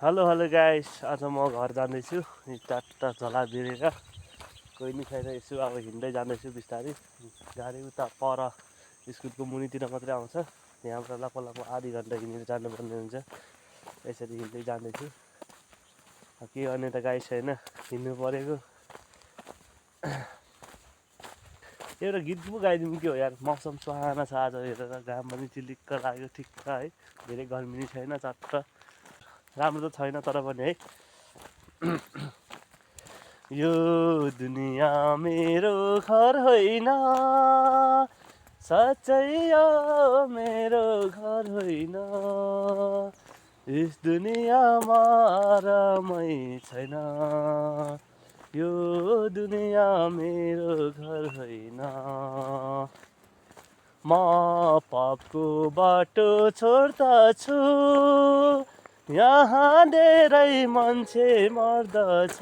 Hello hello guys, आज म घर जाँदैछु। टाढा झला बिरेर कोही नि छैन, यसो अब हिँड्दै जाँदैछु बिस्तारै। गाडी उता पर स्कुलको मुनितिर मात्रै आउँछ, यहाँबाट लप आधी घन्टा हिँडेर जानुपर्ने हुन्छ। यसरी हिँड्दै जाँदैछु। के गर्ने त गाइस, होइन हिँड्नु परेको। एउटा गीत पो गाइदिउँ के हो यार, मौसम सुहाना छ आज हेरेर, घाम पनि चिलिक्क लाग्यो ठिक्क है, धेरै गर्मी नि छैन, चट्ट राम्रो त छैन तर पनि है। यो दुनियाँ मेरो घर होइन, साँच्चै यो मेरो घर होइन, यस दुनियाँमा आरामै छैन, यो दुनियाँ मेरो घर होइन। म पापको बाटो छोड्दछु, यहाँ धेरै मान्छे मर्दछ।